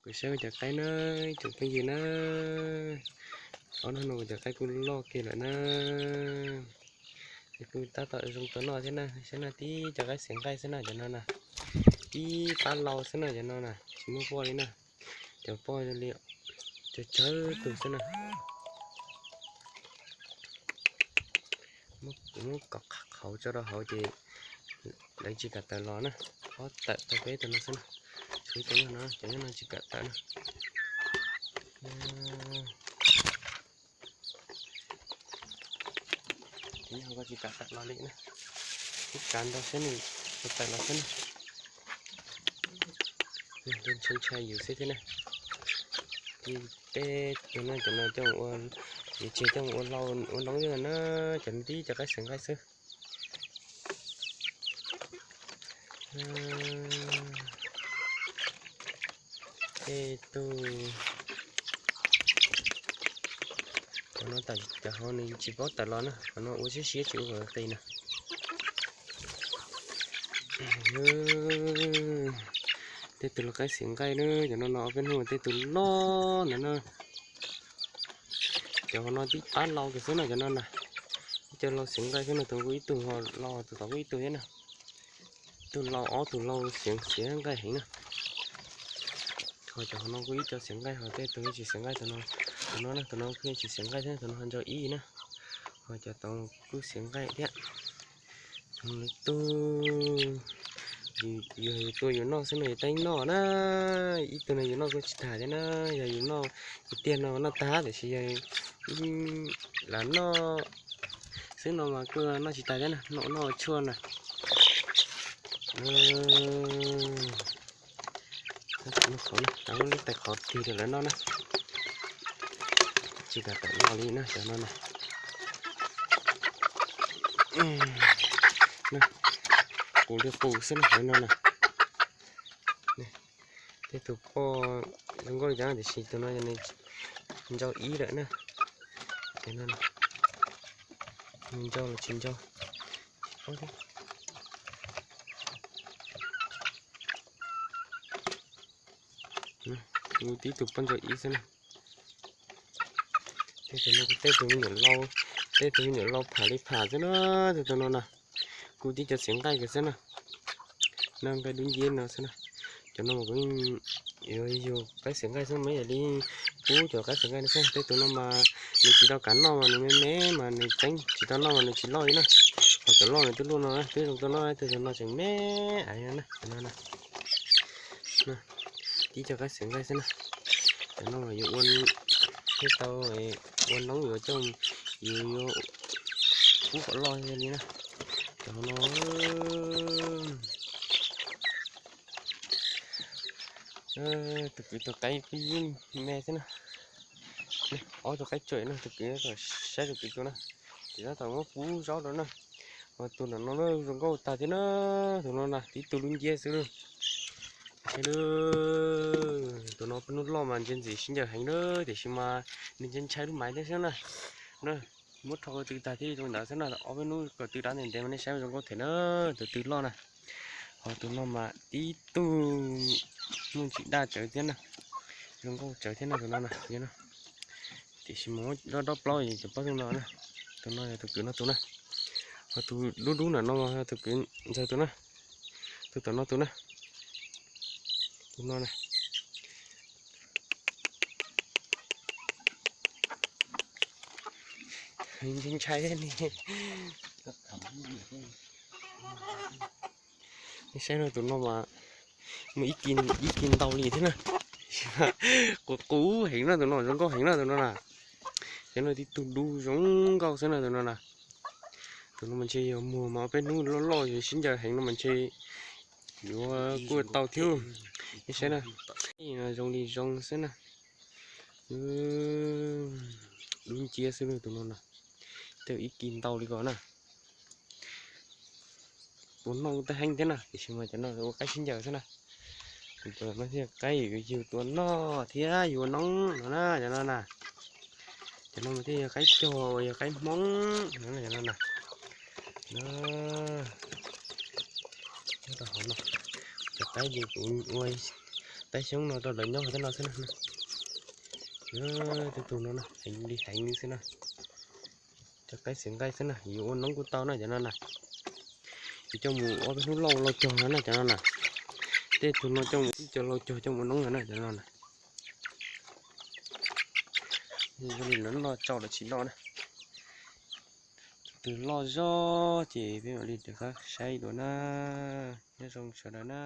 Kuv saib kuv cov qaib na, ib tsoom phooj ywg na, ob hnub no kuv cov qaib kuj loj kiag lawm na. Es kuj tab tom zoo tau noj thiab na, saib no tib cov qaib xiav nqaij xwb na cov no na, tib pab lau xwb na cov no na, tsis muaj poj li na, cov poj li tsawg tsawg tus xwb na. Kuv muab kom qhauv tso rau hauv ces lawv tsis kam tawm los na, ob tawm tau peb tus no xwb na, tshuav ib tug no, cov nyob no tsis kam tawm na. Cov nyob hauv ko tsis kam tawm los li na, ib kav ntau saib nws puas tawm los xwb na. Ntshai ntshai yus xwb thiab na. Ces peb tus no cov no coj ua, yuav tseg coj ua lau ua noob na, cov no tib cov qaib xiav nqaij xwb. Tej tug, cov no tawm cov hauv nws tsis paub tawm los na, qhov no ua siab siab tsis ua kom qis na. Tej tus lau qaib xiav nqaij na, cov no no ob peb hnub tej tus loj ntawd na. Cov hauv no tib pab lau kiag xwb no cov no na. Ib co lau xiav nqaij xwb no, tus kuj ib tug ho lau, tus tod kuj ib tug thiab na. Tus lau ob tug lau xiav xiav nqaij heev na. Ho cov hauv no kuj ib co xiav nqaij, ho tej tus tsis xiav nqaij, tus no, tus no na, tus no kuj tsis xiav nqaij thiab, tus no ho ntsa ib na. Ho cov tod kuj xiav nqaij thiab. Lwm tus, yog yus tua yus noj xwb no yus teeb noj na, ib tug no yus noj kuj tsis tag thiab na, yog yus noj tiag tiag no noj tag tiam sis yog lam noj xwb no mas kuj noj tsis tag thiab na, noj noj tshuaj na. Lub tais qhov twg rau lawv noj na. Tsis kam tawm los li na cov no na. Qus li qus xwb na cov no na. Tej tus poj zoo nkauj cov tiam sis tus no yog nws ntsa ib lawm na. Nws ntsa los tsis ntsa. Kuv tib tug poj ntsa ib xwb na. Tej tus no kuj tej tus me nyuam lau, tej tus me nyuam lau pham li pham xwb na, tej tus no na. Kuj tib cov xiav nqaij kiag xwb na. Noj nqaij dub nciab no xwb na. Cov no mas kuv yuav yug qaib xiav nqaij xwb mas yam li pub cov qaib xiav nqaij no xwb. Tej tus no mas nws tsis tau kav noj mas nws me me mas nws tseeb, tsis tau noj mas nws tsis loj li na. Ho cov loj nws twb luaj no twb zoo tau noj, tej tus no tseem me aiv na, cov no na. Tib cov qaib xiav nqaij xwb na. Cov no mas yuav ua, thiaj tau ua noob yuav coj, yuav yuav pub kom loj li na. Cov no tus kwv tus qaib pib me xwb na. Ob tug qaib tsuam no tus kwv kom saib tus kwv tus na. Ces tab tom muab pub zaub rau na. Ho tus no no zoo nkauj tag thiab na. Tus no na tib tug lub nciab xwb. Saib, tus no peb hnub loj mas ntse ntxim sib ncaws heev na, tiam sis mas nws ntshai ntshai lub maiv thiab xwb na. Muab rho ko tw tag thiab zoo ntawd xwb na, ob peb hnub ko tw dab ntev ntev mas nej saib zoo nkauj thiab na, tus tw loj na. Ho tus no mas tib tug muaj ntsis daj tsawv thiab na, zoo nkauj tsawv thiab na tus no na. Tiam sis mas muab dob dob plaub cov pob zeb no na. Tus no yog tus kwv no tus na. Ho tus dub dub ntawm no yog tus kwv ntxawg tus na. Tus tom no tus na. Tus no na. Ntshai ntshai li. Nej saib no tus no mas muaj ib kis ntau li thiab na. Qus qus heev na tus no, zoo nkauj heev na tus no na. Cov no tib tug dub zoo nkauj xwb na tus no na. Tus no mas ntshe yog muag mas ob peb hnub loj loj yog sib ncaws heev no mas ntshe yuav kuj tau thiab. Nej saib na, zoo li zoo xwb na. Dub nciab xwb tus no na. Tej ib kis ntau li ko na. Tus no kuj tau heev thiab na, tiam sis mas cov no ua qaib sib ncaws xwb na. Tus no thiaj qaib yuav yug tua noj thiab yuav noob no na, cov no na. Cov no mas thiaj yog qaib cog uas yog qaib Hmoob no, cov no na. Nyob rau hauv no, cov qaib li kuv ua, Qaib xyoob no rau lawv nyob tej no xwb na. Tej tug no heev li heev li xwb na. Cov qaib txiv nqaij xwb na, yuav ua noob kuj tau na cov no na. Yuav coj mus ob peb hnub loj ua lau caug no na cov no na. Tej tug no coj mus ib co lau caug coj mus noob no na cov no na. Zoo li lawv loj tso lawv tsis loj na. Tus twg loj zog ces peb mam li rov qab saib dua na. Nyob zoo sawv daws na.